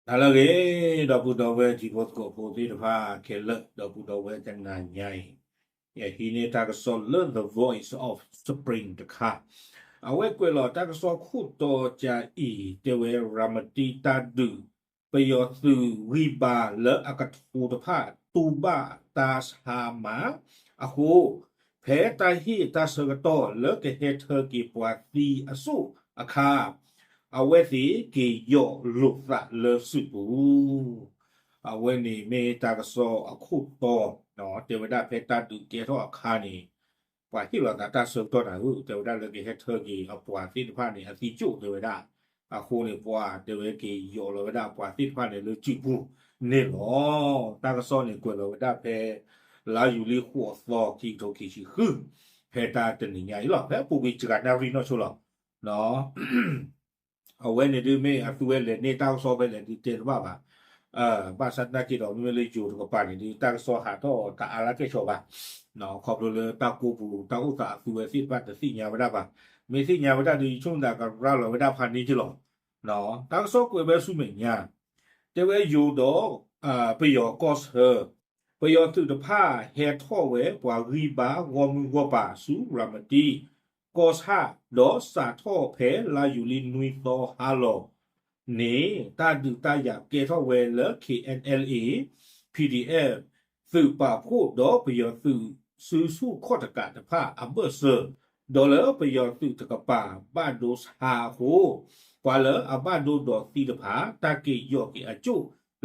တၢ်လၢအဂ့ၤ, ဒီပုၢ်ဒီဝဲၢ်တံၤဖိသကိးဖိသ့ၣ်တဖၣ်ခဲလၢာ်, ဒီပုၢ်ဒီဝဲၢ်တနၤညါအံၤ, ယဟံးန့ၢ်တၢ်ကစီၣ်လၢ The Voice of Spring တခါ, အဝဲကွဲးလီၤတၢ်ကစီၣ်ခိၣ်တီကၠၤအံၤ တဲဝဲရၤမတံတၢ်ဒုး ပယီၤသုးဂံၢ်ဘါလၢအကထိတဖၣ် တူၢ်ဘၣ်တၢ်ဆါမၤအဃိ, ဖဲတၢ်ဟ့ၣ်တၢ်ဆၢကတီၢ်လၢကဟဲထၢက့ၤပှၤသံအစိၣ်အခါ, အဝဲသ့ၣ်က့ၤယိးလိာ်သးလၢစုပူၤ အဝဲန့ၣ်မ့ၢ်တၢ်ကစီၣ်အခိၣ်တီ, တဲဝဲဒၣ်ဖဲတၢ်ဒုးကဲထီၣ်အခါန့ၣ်, ပှၤဟ့ၣ်လီၤသးတၢ်ဆၢကတီၢ်နၤဧၢ, တဲဝဲဒၣ်လၢကဟဲထၢက့ၤအပှၤသ့ၣ်တဖၣ်န့ၣ် အသံကၠိၣ်တဲဝဲဒၣ်, အဃိန့ၣ် ပှၤတဲဝဲက့ၤယိးလီၤဝဲဒၣ်အပှၤသ့ၣ်တဖၣ်န့ၣ်လၢစုပူၤန့ၣ်လီၤ. တၢ်ကစီၣ်န့ၣ်ကွဲးလီၤဝဲဒၣ်ဖဲ လါယူၤလံဃိးသီ ခံကထိခံဆံဃု, ဖဲတၢ်တနံၤညါအံၤလီၤ, ဖဲအပူၤကွံာ်စှၤနၣ်ရံၣ်နီၢ်ဆိလီၤ. အဝဲန့ၣ်ဒုးမ့ၢ်အသုဝဲလဲၤန့ၢ်တၢ်ကစီၣ်ဖဲလဲၣ်ဒုးတဲတဘၣ်ဘၣ်, ဘၣ်ဆၣ်သနာ်က့ဒီး မ့မ့ၢ်လၢယိၤတကပၤန့ၣ်ဒုး တၢ်ကစီၣ်ဟးထီၣ်တအါလၢကဲၣ်ဆိးဘၣ်, ခီဖျိလၢတၢ်ကိးပူၤတၢ်အိၣ်သးအသုဝဲသ့ၣ်တဖၣ်တသ့ၣ်ညါဝဲဒၣ်ဘၣ်, မ့ၢ်သ့ၣ်ညါဝဲဒၣ်ဒုး ယဆိကမိၣ်သးကရၤလီၤဝဲဒၣ်ဖးန့ၢ်က့လီၤ. တၢ်ကစီၣ်ကွဲးဝဲဆူမဲာ်ညါ, တဲဝဲယိၤဒီး ပယီၤကီၢ်ဆၢ ပယီၤသုးတဖၣ်ဟဲထီၣ်ဝဲပှၤဂံၢ်ဘါဂီၢ်မုၢ်ဂီၢ်ပၤဆူရၤမတံ ကီၢ်ဆၣ် ဒီးစးထီၣ်ဖဲလါယူၤလံနွံသီဟါလီၤန့ၣ် တၢ်ဒုးတၢ်ယၤကဲထီၣ်ဝဲလၢ K N L A, P D F သုးပာ်ဖှိၣ်ဒီးပယီၤသုးစုဆူၣ်ခီၣ်တကးတဖၣ်အဘၢၣ်စၢၤ, ဒီးလၢပယီၤသုးတကပၤဘၣ်ဒိဆါအဃိ, ပှၤလၢအဘၣ်ဒိဒီးသံတဖၣ် တၢ်က့ၤယိးက့ၤအကၠိၣ်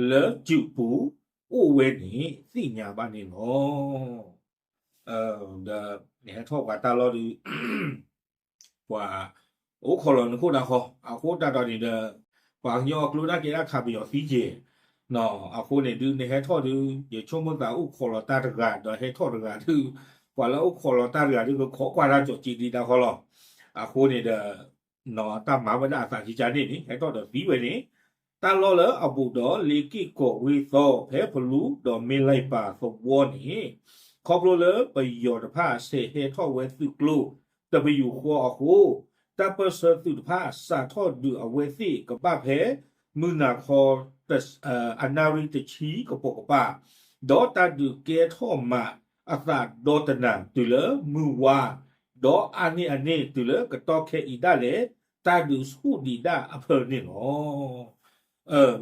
လၢစုပူၤ အိၣ်ဝဲန့ၣ်သ့ၣ်ညါဘၣ်န့ၣ်လီၤ. ဒီးနဟဲထီၣ်ပှၤတၢ်လီၢ်ဒုး ပှၤအိၣ်ခိးလီၤနခိၣ်နၢ်ဃီ, အဃိသတးဒီးန့ၣ်ဒီး ပှၤကညီအကျိဒၣ်ကဲဒၣ်ခးပယီၤသံက့ၤ, အဃိန့ၣ်ဒုး နဟဲထီၣ်ဒုး ယဆိကမိၣ်သးအိၣ်ခိးလီၤတၢ်တဂၤ ဒီးဟဲထီၣ်တဂၤဒုး ပှၤလၢအိၣ်ခိးလီၤတၢ်တဂၤဒုး ကခိးကွၢ်တၢ်ကၠီၤက့ၤဒံးတၢ်ဃီလီၤ. အဃိန့ၣ်ဒီး တၢ်မၤဝဲဒၣ်အသးကံကါန့ၣ်န့ၣ် ဟဲထီၣ်ဒီးသံဝဲန့ၣ်, တၢ်လီၢ်လၢအဘူးဒီးလ့က့ၢ်ကီးဝ့ၢ်သီ ဖဲဖလူဒီးမ့ၢ်လံပၤသဝီန့ၣ်, ခီဖျိလၢပယီၤတဖၣ်ဆဲးဟဲထီၣ်ဝဲသုးကျိတပယူာ်ဃီအဃိ, တၢ်ပၢၢ်ဆၢသုးတဖၣ်စးထီၣ်ဒုးအဝဲသ့ၣ်ကဘၣ်ဖဲ မုၢ်နၤခီ အနၣ်ရံၣ်တဆံကပိာ်ကပၤ, ဒီးတၢ်ဒုးကဲထီၣ်မးအသးဒီတနၤတုၤလၢမုၢ်ဝါ, ဒီးအါန့ၢ်အန့ၣ်တုၤလၢကတီၢ်ခဲအံၤဒၣ်လဲာ် တၢ်ဒုးဆူၣ်ဒံးဒၣ်အဖၢန့ၣ်လီၤ.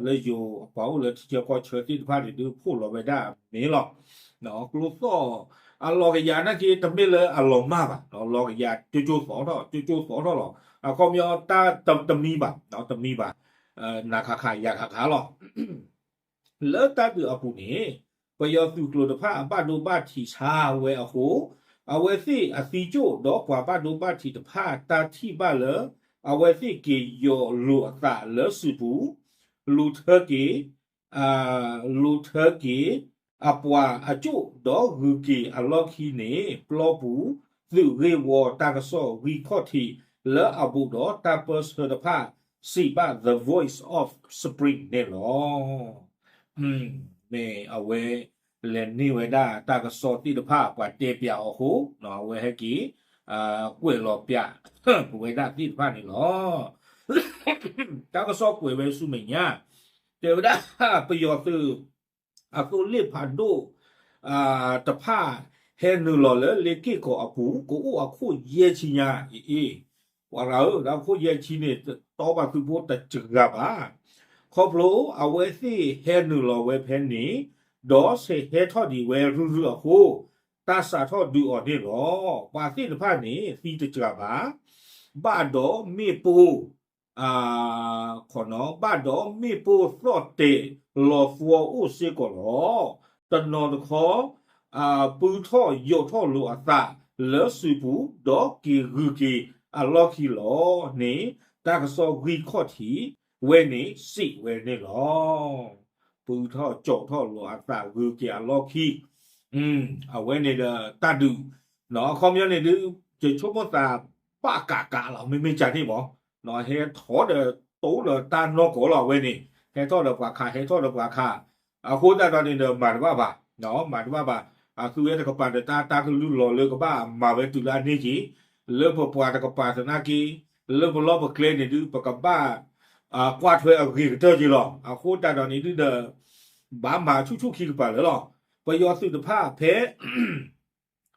လၢယိၤအပှၤအိၣ်လၢထံဆၢကီၢ်ဆၢသ့ၣ်တဖၣ်န့ၣ်ဒုးဖီၣ်လီၤဝဲဒၣ်မ့ၢ်လီၤ. ကျိသီၣ်အလီၤကယၤနာ်က့ တမ့ၢ်လၢအလီၤမၢ်ဘၣ်, လီၤကယၤကၠိကၠိသီထီၣ် ကၠိကၠိသီထီၣ်လီၤ. အခီပညီတၢ်တမံဘၣ်, တမံဘၣ်, နၤခးခးယၤခးခးလီၤ. လၢတၢ်ဒုးအပူၤန့ၣ် ပယီၤသုးကျိၤတဖၣ်အဘၣ်ဒိဘၣ်ထံးဆါဝဲအဃိ, အဝဲသ့ၣ်အသံကၠိၣ်ဒီးပှၤဘၣ်ဒိဘၣ်ထံးတဖၣ်တၢ်ထံၣ်ဘၣ်လၢ အဝဲသ့ၣ်က့ၤယိးလိာ်အသးလၢစုပူၤ, လူၤထၢက့ၤ လူၤထၢက့ၤ အပှၤအကၠိၣ်ဒီးဂုၤက့ၤအလီၢ်ခံန့ၣ် ပျီပူၤသုးဂ့ၢ်ဝီတၢ်ကစီၣ်ဂံၢ်ခီၣ်ထံးလၢအဘူးဒီးတၢ်ပၢၢ်ဆၢတဖၣ် စံးဘၣ် The Voice of Spring န့ၣ်လီၤ. မ့ၢ်အဝဲလဲၤန့ၢ်ဝဲဒၣ်တၢ်ကစီၣ်သ့ၣ်တဖၣ် ပှၤတဲပၠးအီၤအဃိ, အဝဲဟဲက့ၤ ကွဲးလီၤပၠးပဝဲဒၣ်သ့ၣ်တဖၣ်န့ၣ်လီၤ. တၢ်ကစီၣ်ကွဲးဝဲဆူမဲာ်ညါ, တဲဝဲဒၣ် ပယီၤသုး အသိလ့ၣ်ဖးဒိၣ် တဖၣ် ဟဲနုာ်လီၤလၢလ့က့ၢ်ကီးအပူၤ ကအိၣ်အခိၣ်ယဲၢ်ဆံညါအံၤ, ပှၤဂၤဧၢ, ဒီးအခိၣ်ယဲၢ်ဆံန့ၣ် တတီဘၣ်သုးဖိတစှၤဘၣ်. ခီဖျိအဝဲသ့ၣ်ဟဲနုာ်လီၤဝဲဖဲန့ၣ်, ဒီးဆဲးဟဲထီၣ်ဒံးဝဲရုၢ်ရုၢ်အဃိ, တၢ်စးထီၣ်ဒုးအီၤန့ၣ်လီၤ. ပှၤသ့ၣ်တဖၣ်န့ၣ် သံတစှၤဘၣ်. ဘၣ်ဒီးမ့ၣ်ပိၢ် ခီနီၤ ဘၣ်ဒီးမ့ၣ်ပိၢ်သီၣ်တဲာ်လီၤသီအိၣ်စ့ၢ်ကီးလီၤ. တနီၤတခီ ပုၢ်ထီၣ်ယိးထီၣ်လိာ်အသးလၢစုပူၤ ဒီးက့ၤဂုၤက့ၤအလီၢ်ခံလီၤန့ၣ် တၢ်ကစီၣ်ဂံၢ်ခီၣ်ထံးဝဲန့ၣ် စံးဝဲန့ၣ်လီၤ. ပုၢ်ထီၣ်ကၠီထီၣ်လိာ်အသးဂုၤက့ၤအလီၢ်ခံ အဝဲန့ၣ်ဒီးတၢ်ဒုး အခီပညီန့ၣ်ဒုး ယဆိကမိၣ်သးဘၣ်ကးကးလီၤ မ့မ့ၢ်ကန့ၣ်မး ဟဲထီၣ်ဒီးတိၢ်လၢတၢ်နီၢ်ကီၢ်လီၤ အဝဲန့ၣ် ဟဲထီၣ်ဒီးပှၤခး ဟဲထီၣ်ဒီးပှၤခး အဃိသတးဒီးန့ၣ်ဒီးမၤတဘၣ်ဘၣ် မၤတဘၣ်ဘၣ် အသုဝဲတကပၤဒီးတၢ်တၢ်ကလုၢ်လီၤလၢကဘၣ်မၤဝဲတုၤလၢအန့ၢ်က့ၤ လၢပပှၤတကပၤသနာ်က့ လၢပလီၢ်ပကျဲန့ၣ်ဒုး ပကဘၣ် ကွၢ်ထွဲအဂ့ၤကတၢၢ်က့ၤလီၤ. အဃိတၢ်ဒီးန့ၣ်ဒုဒီး ဘၣ်မၤဆူၣ်ဆူၣ်ခံကပၤလၢာ်လီၤ. ပယီၤသုးတဖၣ်ဖဲ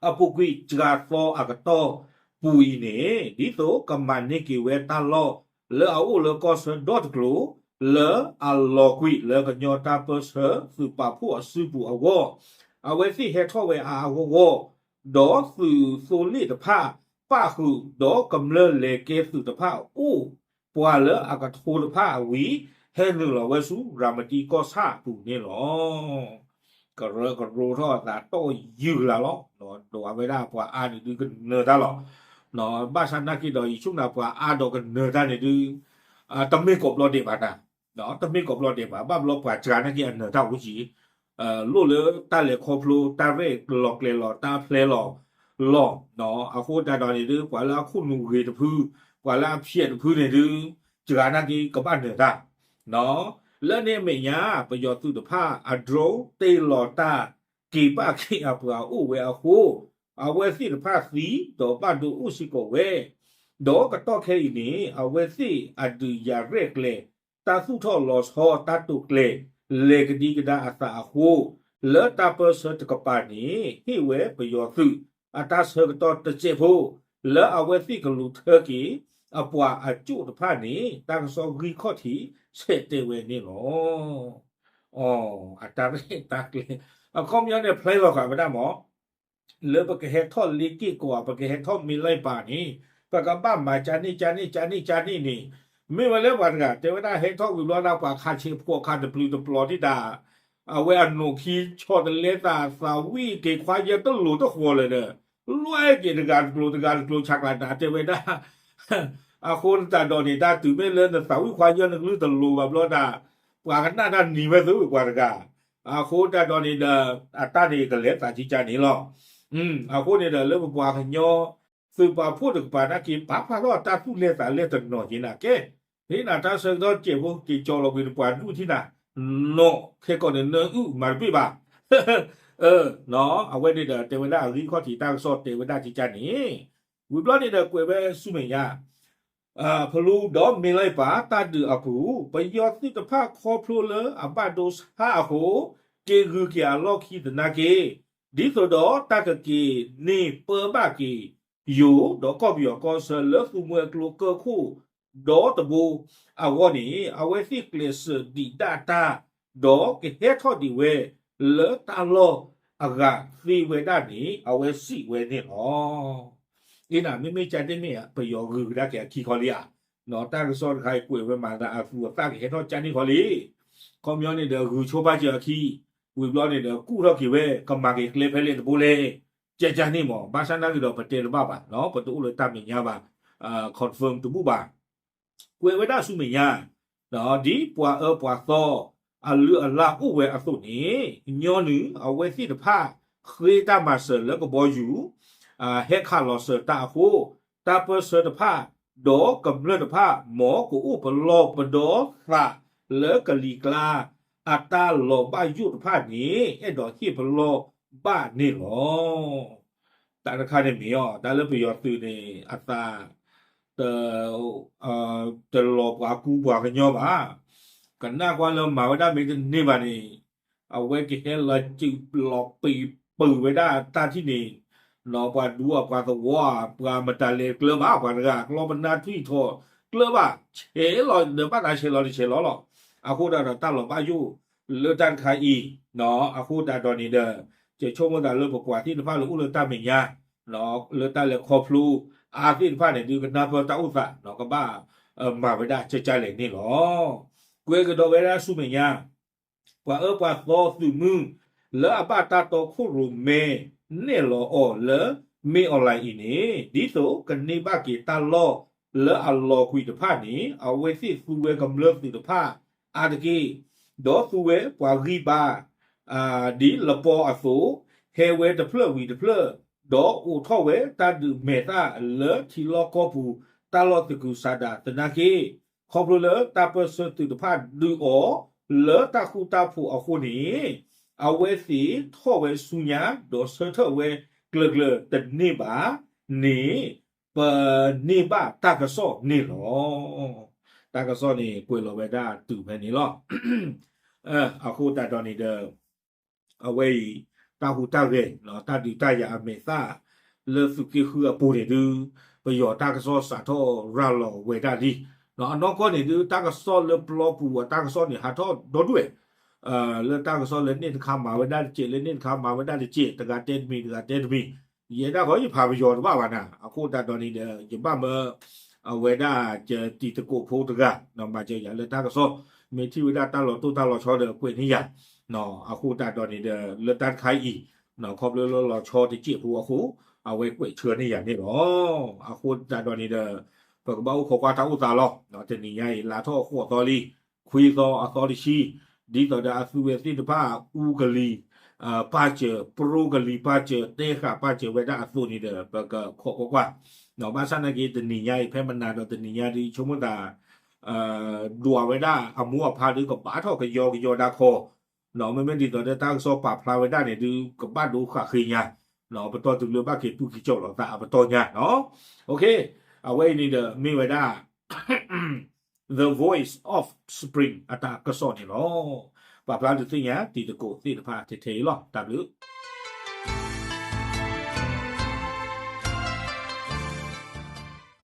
အပူၤကွံာ်စှၤသီအကတီၢ်ပူၤအံၤန့ၣ် ဒ်သိးကမၤန့ၢ်က့ၤဝဲတၢ်လီၢ်လၢအအိၣ်လၢကီၢ်ဆၢဒီတကျိၤ လၢအလီၤကွံာ်လၢကညီတၢ်ပၢၢ်ဆၢသုးပာ်ဖှိၣ်အစုပူၤအဂီၢ်, အဝဲသ့ၣ်ဟဲထီၣ်ဝဲအါအါဂီၢ်ဂီၢ်, ဒီးသုးသိလ့ၣ်တဖၣ်ပၣ်ဃုာ်, ဒီးကမျၢၢ်လဲၤကဲသုးတဖၣ်အိၣ် ပှၤလၢအကထိတဖၣ်ဝံၤ ဟဲနုာ်လီၤဝဲဆူရၤမတံကီၢ်ဆၣ်အပူၤန့ၣ်လီၤ. ကရၢကရိထီၣ်အသးတီၢ်ယုၢ်ကလာ်လီၤ. ဒိးဝဲဒၣ်ပှၤအါန့ၣ်ဒုကနၢၤတၢ်လီၤ. ဘၣ်ဆၣ်နာ်က့ဒီး ယဆိကမိၣ်ပှၤအါဒီးကနၢၤတၢ်န့ၣ်ဒု တမ့ၢ်ကိးဘျီဒဲးဘၣ်နၤ, တမ့ၢ်ကိးဘျီဒဲးဘၣ်, ဘၣ်ဘျီပှၤစှၤနာ်က့အနၢၤတၢ်အိၣ်ကံ လိၣ်လၢတၢ်လဲၤခီဖျိ တၢ်ရဲၣ်လီၤကျဲၤလီၤ တၢ်ဖျဲလီၤလီၢ်, အဃိတၢ်ဒီးန့ၣ်ဒု ပှၤလၢအခိၣ်နူာ်ဂ့ၤတဖု, ပှၤလၢအဖျဲးတဖုန့ၣ်ဒု စှၤနာ်က့ကဘၣ်နၢၤတၢ်, လၢန့ၣ်အမဲာ်ညါ ပယီၤသုးတဖၣ်အ drone တ့ၢ်လီၤတၢ်က့ၤဘၣ်က့ၤအပှၤအိၣ်ဝဲအဃိ, အဝဲသ့ၣ်တဖၣ်သံ ဒီးဘၣ်ဒိအိၣ်စ့ၢ်ကီးဝဲ, ဒီးကတီၢ်ခဲအံၤန့ၣ် အဝဲသ့ၣ်အဒုးယၤရဲၣ်ကျဲၤ တၢ်သူၣ်ထီၣ်လီၤဆီ တၢ်တိာ်ကျဲၤ လဲၤကဒံကဒါအသးအဃိ, လၢတၢ်ပၢၢ်ဆၢတကပၤန့ၣ် ဟ့ၣ်ဝဲပယီၤသုး အတၢ်ဆၢကတီၢ်တစဲးဖိ, လၢအဝဲသ့ၣ်ကလူၤထၢက့ၤ အပှၤအကၠိၣ်တဖၣ်န့ၣ် တၢ်ကစီၣ်ဂံၢ်ခီၣ်ထံး ဆဲးတဲဝဲန့ၣ်လီၤ. အတၢ်ရဲၣ်တၢ်ကျဲၤ အခီပညီန့ၣ် ဖျဲလီၤဃာ်ဝဲဒၣ်မး လၢပကဟဲထီၣ်လ့က့ၢ်ကီး ပကဟဲထီၣ်မ့ၢ်လၢပၢ်န့ၣ် ပကဘၣ်မၤကၢန့ၣ် ကၢန့ၣ် ကၢန့ၣ် ကၢန့ၣ်န့ၣ်, မ့ၢ်ဝဲလၢပှၤတဂၤ တဲဝဲဒၣ်ဟဲထီၣ်ဝံၤဘျီဒၣ် ပှၤခးဆဲးဖှီၣ်ခးတပျုာ်တပျီၤဒ်တၢ်, အဝဲအနိၣ်ခံဆီၣ်တလဲသး သးဝံၣ်က့ၤခွါယဲၢ်တလိၤတဃီၤလၢၤဒီး လွဲၢ်က့ၤတဂၤတကျိၤ တဂၤတကျိၤ ဆးကျးနး တဲဝဲဒၣ် အဃိတၢ်ဒီးန့ၣ် တၢ်တုၤမ့ၢ်လၢနသးဝံၣ်ခွါယဲၢ်နကလုၢ်တလိၤဘၣ်ဘျီဒၣ် ပှၤကနၣ်တၢ်နံၤဝဲသုပှၤတဂၤ, အဃိတၢ်ဒီးန့ၣ်ဒီး အတၢ်န့ၣ်ကလဲၤသးကံကၢန့ၣ်လီၤ. အဃိန့ၣ်ဒီး လၢပပှၤကညီ သုးပာ်ဖှိၣ်တကပၤနာ်က့ ပာ်ဖျါထီၣ်တၢ်သူၣ်လဲၢ်သးလဲၢ်တနီၤက့ၤနၤကဲ, ဖဲနၤတၢ်ဆၢကတီၢ်စဲးဖိ က့ၤကၠီလီၤကွံာ်နပှၤဒူၣ်ထံၣ်နၤ, နီၢ်ခဲကီးန့ၣ် နအုၣ်မၤတဘ့ၣ်ဘၣ်. အဝဲန့ၣ်ဒီး တဲဝဲဒၣ်အဂံၢ်ခီၣ်ထံးတၢ်ကစီၣ်တဲဝဲဒၣ်ကံကၢန့ၣ်, ဝံၤဘျီန့ၣ်ဒီးကွဲးဝဲဆူမဲာ်ညါ ဖလူဒီးမ့ၢ်လၢပၢ် တၢ်ဒုးအပူၤ ပယီၤသုးတဖၣ်ခီဖျိလၢအဘၣ်ဒိဆါအဃိ က့ၤဂုၤက့ၤအလီၢ်ခံသနာ်က့, ဒ်သိးဒီးတၢ်ကက့ၤန့ၢ်ပၢဘၣ်က့ၤ ယိၤဒီးကီၢ်ပယီၤကီၢ်ဆၢလၢသူမှဲကျိကၢၢ်ခိၣ်ဒီတဘိအဂီၢ်န့ၣ် အဝဲသ့ၣ်ကျဲးစၢးဒုးဒၣ်တၢ် ဒီးကဟဲထီၣ်ဒံးဝဲ လၢတၢ်လီၢ်အဂၤသ့ဝဲဒၣ်န့ၣ် အဝဲစံးဝဲန့ၣ်လီၤ. အ့နၤ မ့မ့ၢ်ကၢတ့ၢ်မ့ၢ် ပယီၤဂုၤကဒါက့ၤအခံခီလံဧါ. တၢ်ကစီၣ်တခါအံၤကွဲးဝဲမၤသးအသူအသၣ်ကဟဲထီၣ်ကၢန့ၢ်ခီလံ. ခီပညီန့ၣ်ဒီး ဂုၤဆိဘၣ်စၢၤအခံ, ဝံၤဘျီန့ၣ်ဒီး ကူၣ်ထီၣ်က့ၤဝဲ ကမၤက့ၤကျဲဖဲလဲၣ်တဘိလဲၣ်, ကၢကၢန့ၣ်မး ဘၣ်ဆၣ်နာ်က့ဒီး ပတဲတဘၣ်ဘၣ်, ပတအိၣ်လၢတၢ်မဲာ်ညါဘၣ်, confirm တဘူၣ်ဘၣ်. ကွဲးဝဲဒၣ်ဆူမဲာ်ညါ, ဒ်ပှၤအၢပှၤသီအလုၢ်အလၢ်အိၣ်ဝဲအသိးန့ၣ်, ညီနုၢ်အဝဲသ့ၣ်တဖၣ် ဃ့တၢ်မၤစၢၤလၢကဘီယူၤ ဟဲခးလီၤစၢၤတၢ်အဃိ, တၢ်ပၢၢ်ဆၢတဖၣ် ဒီးကမျၢၢ်တဖၣ် မ်ကအိၣ်ပလီၢ်ပဒီသးလၢကလံၤကျါ အတၢ်လီၤဘၣ်ယိၣ်တဖၣ်န့ၣ် အဲၣ်ဒိးဟ့ၣ်ပလီၢ်ဘၣ်န့ၣ်လီၤ. တၢ်တခါန့ၣ်မ့ၢ်အီၤ တၢ်လၢပယီၤသုးန့ၣ် အသး တလီၤပှၤကူပှၤကညီဘၣ်. ကနၣ်ကွၢ်လၢမၤဝဲဒၣ်မ့ၢ်တန့ၢ်ဘၣ်န့ၣ်, အဝဲကဟဲလီၤစုးလီၤပံးပုာ်ဝဲဒၣ်တၢ်ထံၣ်န့ၣ်, ပှၤဒူအပှၤသဝီဧါ ပှၤမတၤလဲၤကျၢၤဘၣ် ပှၤတဂၤ ကျီပနၢ်ထွံၣ်ထီၣ်ကျၢၤဘၣ်, ဆဲးလီၤဒီးဘၣ်သးဆဲးလီၤတဆဲးလီၤလီၤ. အဃိတၢ်ဒီးတၢ်လီၤဘၣ်ယိၣ်လၢတၢ်တခါအံၤ, အဃိတၢ်ဒီးန့ၣ်ဒီး ကဆိကမိၣ်သးလၢပပှၤသ့ၣ်တဖၣ်လၢအိၣ်လၢတၢ်မဲာ်ညါ လၢတၢ်လဲၤခီဖျိအါသ့ၣ်တဖၣ်န့ၣ် ဒုးကနၢ်ပၢၢ်တၢ်အိၣ်သး ကဘၣ်မၤဝဲဒၣ်ကၢကၢလဲၣ်န့ၣ်လီၤ. ကွဲးကဒီးဝဲဒၣ်ဆူမဲာ်ညါ, ပှၤအၢပှၤသီသုးမုၢ် လၢအဘၣ်တၢ်တီခိၣ်ရိၣ်မဲနဲၣ်လီၤအီၤလၢ မ့ၢ် online အံၤန့ၣ် ဒ်သိးကန့ၢ်ဘၣ်က့ၤတၢ်လီၢ်လၢအလီၤကွံာ်တဖၣ်န့ၣ် အဝဲသ့ၣ်သူဝဲကမျၢၢ်သုးတဖၣ်အါတက့ၢ်, ဒီးသူဝဲပှၤဂံၢ်ဘါ ဒ်လပီအသိး, ဟဲဝဲတဖျၢၣ်ဝံၤတဖျၢၣ်, ဒီးအိးထီၣ်ဝဲတၢ်ဒုးမဲာ်သၣ်လၢထံလီၢ်ကီၢ်ပူၤ တၢ်လီၢ်သကုၤဆးဒးသနာ်က့, ခီဖျိလၢတၢ်ပၢၢ်ဆၢသုးတဖၣ်ဒုးအီၤလၢတၢ်ဃူတၢ်ဖိးအဃိန့ၣ်, အဝဲသ့ၣ်ထီၣ်ဝဲဆူညါ ဒီးဆၢထၢၣ်ဝဲကျၢၤကျၢၤတန့ၢ်ဘၣ်န့ၣ် ပန့ၢ်ဘၣ်တၢ်ကစီၣ်န့ၣ်လီၤ. တၢ်ကစီၣ်န့ၣ် ကွဲးလီၤဝဲဒၣ်တုၤဖဲန့ၣ်လီၤ. အဃိသတးဒီးန့ၣ်ဒီး အဝဲအံၤ တၢ်ဟူးတၢ်ဂဲၤ တၢ်ဒုးတၢ်ယၤအမဲာ်သၣ် လၢသုးက့ဃုအပူၤန့ၣ်ဒုး ပယီၤတၢ်ကစီၣ်စးထီၣ်ရၤလီၤဝဲဒၣ်လံ. အနီၢ်ကီၢ်န့ၣ်ဒုး တၢ်ကစီၣ်လၢပျီပူၤအတၢ်ကစီၣ်န့ၣ် ဟးထီၣ်ဒီဒူၣ်ဝဲ လၢတၢ်ကစီၣ်လၢန့ၣ်တခါမၤဝဲဒၣ်တစဲး လၢန့ၣ်တခါမၤဝဲဒၣ်တစဲး တဂၤတဲတမံၤ တဂၤတဲတမံၤ ယဲဒၣ်ဃီယဖးပယီၤတဘၣ်ဘၣ်နၤ အဃိသတးဒီးန့ၣ်ဒီး ယဘၣ်မၢ အဝဲဒၣ်ကတံၤသကိးဖိတဂၤ မၤစၢၤယၤလၢတၢ်ကစီၣ် မ့ၢ်ထံၣ်ဝဲဒၣ်တၢ်လီၤတိၢ်တၢ်လီၤဆီဒီးကွဲးန့ၢ်ယၤ အဃိသတးဒီးန့ၣ်ဒီး လၢတၢ်တခါအံၤ ခီဖျိလၢလီၤဆီတစဲးဖိအဃိ အဝဲကွဲးဆှၢန့ၢ်ယၤန့ၣ်လီၤ. အဃိသတးဒီးန့ၣ်ဒီး ပကဘၣ်အိၣ်ခိးကွၢ်တၢ်အိၣ်သးလီၤ. တနံၤညါအံၤ လါထီၣ်ဃိးသီလံ ခွံသီအသီတဆံ ဒ်သိးဒီးအသုဝဲသ့ၣ်တဖၣ်အူကလံၤ ပၢ်စၢၤ ပြိကလံၤပၢ်စၢၤ တဲဃာ်ပၢ်စၢၤဝဲဒၣ်အသိးန့ၣ်ဒီး ပကခိးကွၢ်ကွၢ် ဘၣ်ဆၣ်နာ်က့တနံၤညါအံၤ ဖဲမနၤဒီးတနံၤညါဒ်ဆိကမိၣ်သး ဒွးဝဲဒၣ်အမိၢ်အဖါဒုးကဘၣ်ထီၣ်ကယီကယီဒၣ်ခီ မ့မ့ၢ်ဒ်သိးဒီးတၢ်ကစီၣ်ပာ်ဖျါဝဲဒၣ်န့ၣ်ဒုး ကဘၣ်ဒိဃာ်ဃ့ညါ ပတီၢ်တုၤလၢဘၣ်က့ၤသူၣ်ကံၢ်ကၠီၣ်လိာ်သးအပတီၢ်ညါနီၤ. အဝဲအံၤန့ၣ်ဒီးမ့ၢ်ဝဲဒၣ် The Voice of Spring အတၢ်ကစီၣ်န့ၣ်လီၤ. ပာ်ဖျါဒုးသ့ၣ်ညါ တံၤသကိးသ့ၣ်တဖၣ်ထဲထဲအံၤလီၤ. တၢ်ဘျုး